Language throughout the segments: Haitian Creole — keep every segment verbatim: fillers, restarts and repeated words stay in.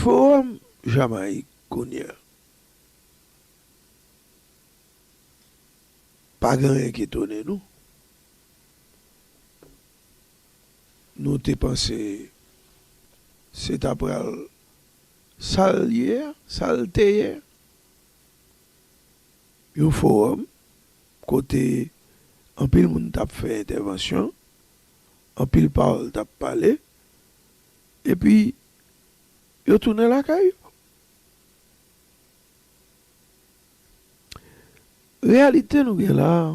Fowòm Jamayik kounye a. Pa gen anyen ki etone nou. Nou te panse se ta pral sa l ye a, sa l te ye a. Yon fowòm kote anpil moun t ap fè entèvansyon, anpil pawòl t ap pale, epi yo tounen lakay yo. Reyalite nou gen la a,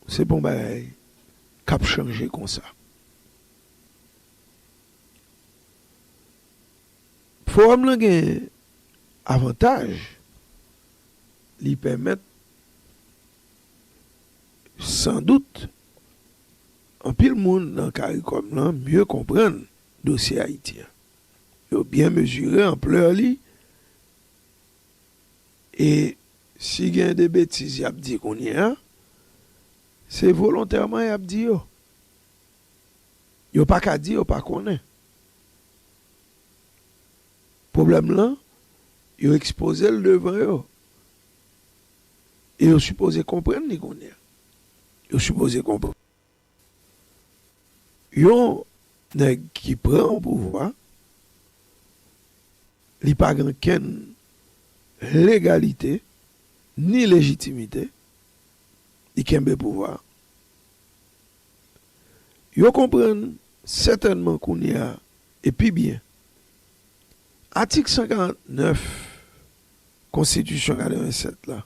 se pa yon bagay k ap chanje konsa. Fowòm lan gen avantaj, li pèmèt, sandout, anpil moun nan CARICOM lan mye konprann dosye Ayiti an. Yo byen mezire anplè li, e si gen de betiz y ap di kounye a, se volontèman y ap di yo. Yo pa ka di yo pa konnen. Pwoblèm lan, yo ekspoze l devan yo. E yo sipoze konprann li kounye a. Yo sipoze konprann. Yon nèg ki pran yon pouvwa, li pa gen okenn legalite, ni lejitimite, li kenbe pouvwa a. Yo konprann sètènman kounye a, e pi byen, atik san karant nèf Konstitisyon katrevennsèt la,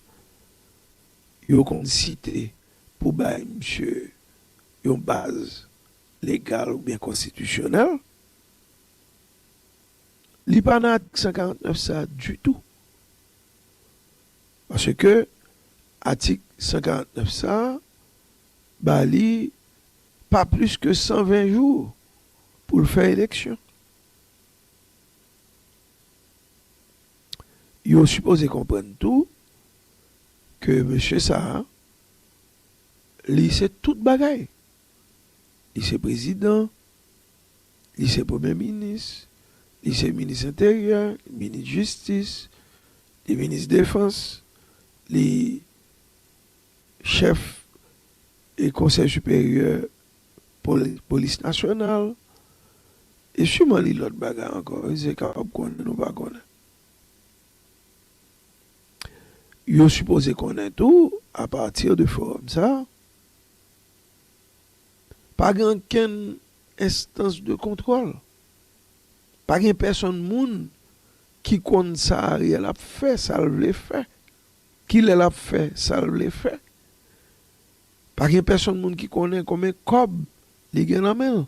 yo konn site pou bay misye yon baz legal oubyen konstitisyonèl, li pa nan atik san karant nèf sa a ditou. Paske atik san karant nèf sa a ba li pa plis ke san ven jou pou l fè eleksyon. Yo sipoze konprann tou ke mesye sa a, li se tout bagay. Li se prezidan, li se premye minis, li se minis enteryè, minis jistis, li minis defans, li chèf e Konsèy Siperyè Poli-, Polis Nasyonal, e siman li lòt bagay ankò, wi, se kapab konnen nou pa konnen. Yo sipoze konnen tou, apati de fowòm sa a, pa gen okenn enstans de kontwòl. Pa gen pèsonn moun ki konn sa Ariel ap fè, sa l vle fè, kilè l ap fè sa l vle fè. Pa gen pèsonn moun ki konnen konbyen kòb li gen nan men l,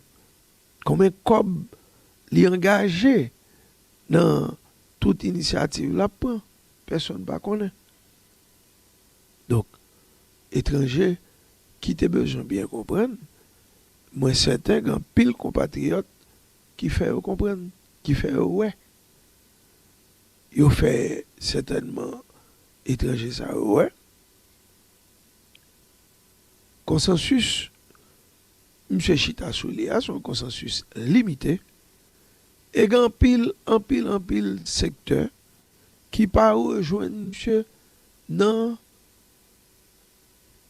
konbyen kòb li angaje nan tout inisyativ l ap pran. Pèsonn pa konnen. Donk, etranje ki te bezwen byen konprann, mwen sèten gen anpil konpatriyòt ki fè yo konprann, ki fè yo wè. Yo fè sètènman etranje sa yo wè. Konsansis misye chita sou li a, se yon konsansis limite. E gen anpil, anpil, anpil sektè ki pa rejwenn misye nan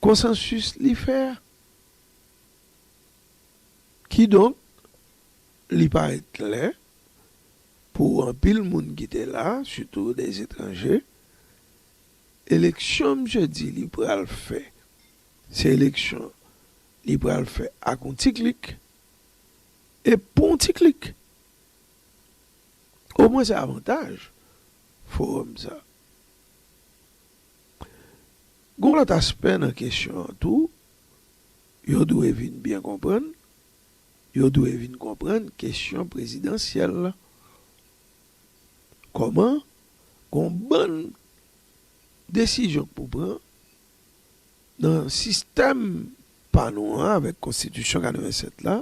konsansis li fè a. Kidonk, li parèt klè pou anpil moun ki te la, sitou de etranje, eleksyon misye di li pral fè, se eleksyon li pral fè ak yon ti klik, e pou yon ti klik. Omwen se avantaj fowòm sa. Gon lòt aspè nan kesyon an tou, yo dwe vin byen konprann, yo dwe vin konprann kesyon prezidansyèl la. Kòman gon bann desizyon k pou pran nan sistèm pa nou an avèk konstitisyon katrevennsèt la,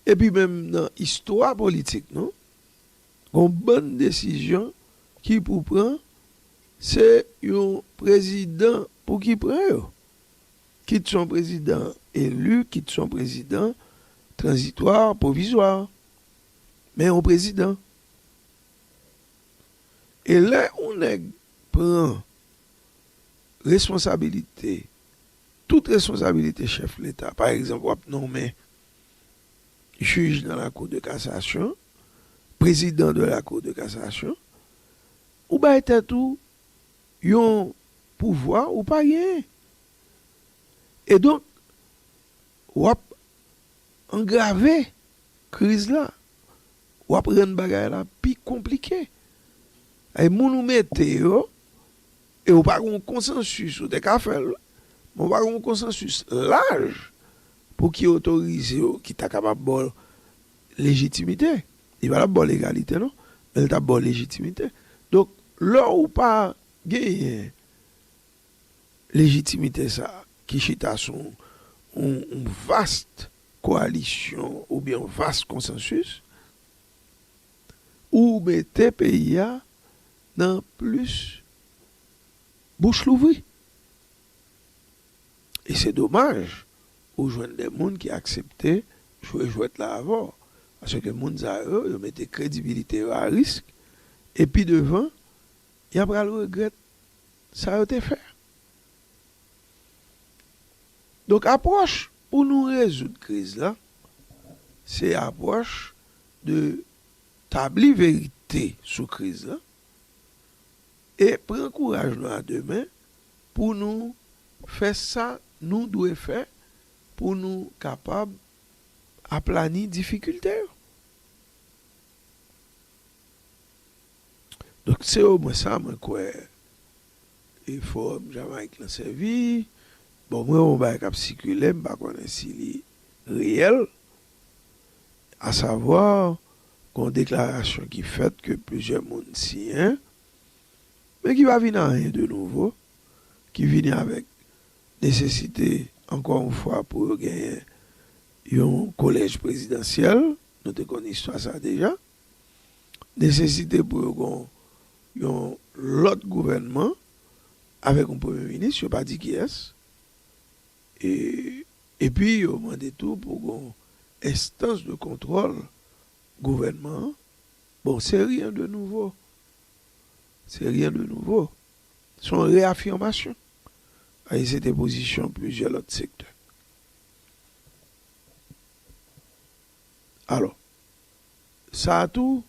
epi menm nan istwa politik nou, gon bann desizyon ki pou pran, se yon prezidan pou ki pran yo. Kit se yon prezidan eli, kit se yon prezidan tranzitwa, pwovizwa. men yon prezidan. E lè yon nèg pran responsabilite, tout responsabilite chèf Leta, pa egzanp, w ap nonmen jij nan Lakou de Kasasyon, prezidan de Lakou de Kasasyon, ou bay tèt ou yon pouvwa ou pa genyen. E donk, w ap angrave kriz la, w ap rann bagay la pi konplike. Ay moun ou mete yo, e ou pa gen yon konsansis, ou te ka fè l, men ou pa gen yon konsansis laj pou ki otorize yo, ki ta kapab ba w lejitimite. Li pa t ap ba w legalite, non, men l t ap ba w lejitimite. Donk, lè ou pa genyen lejitimite sa a ki chita sou yon, yon, yon vast koalisyon oubyen yon vast konsansis, ou mete peyi a nan plis bouch louvri. E se domaj, ou jwenn de moun ki aksepte jwe jwèt la avè w. Paske moun sa yo, yo mete kredibilite yo a risk, e pi devan, y ap pral regrèt sa yo te fè. Donk, apwòch pou nou rezoud kriz la, se apwòch de tabli verite sou kriz la e pran kouraj nou a de men pou nou fè sa nou dwe fè pou nou kapab aplani difikilte yo. Donk, se omwen sa mwen kwè e Fowòm Jamayik lan sèvi. Bon, mwen wè yon bagay k ap sikile, m pa konnen si li reyèl, asavwa gon deklarasyon ki fèt ke plizyè moun siyen, men ki pa vin anyen de nouvo, ki vini avèk nesesite, ankò yon fwa, pou yo genyen yon kolèj prezidansyèl. Nou te konn istwa sa deja. Nesesite pou yo gon yon lòt gouvènman avèk yon premye minis, yo pa di kiyès. E, epi yo mande tou pou gon enstans de kontwòl gouvènman an. Bon, se ryen de nouvo. Se ryen de nouvo. Se yon reafimasyon. E se te pozisyon plizyè lòt sektè. Alò, sa a tou,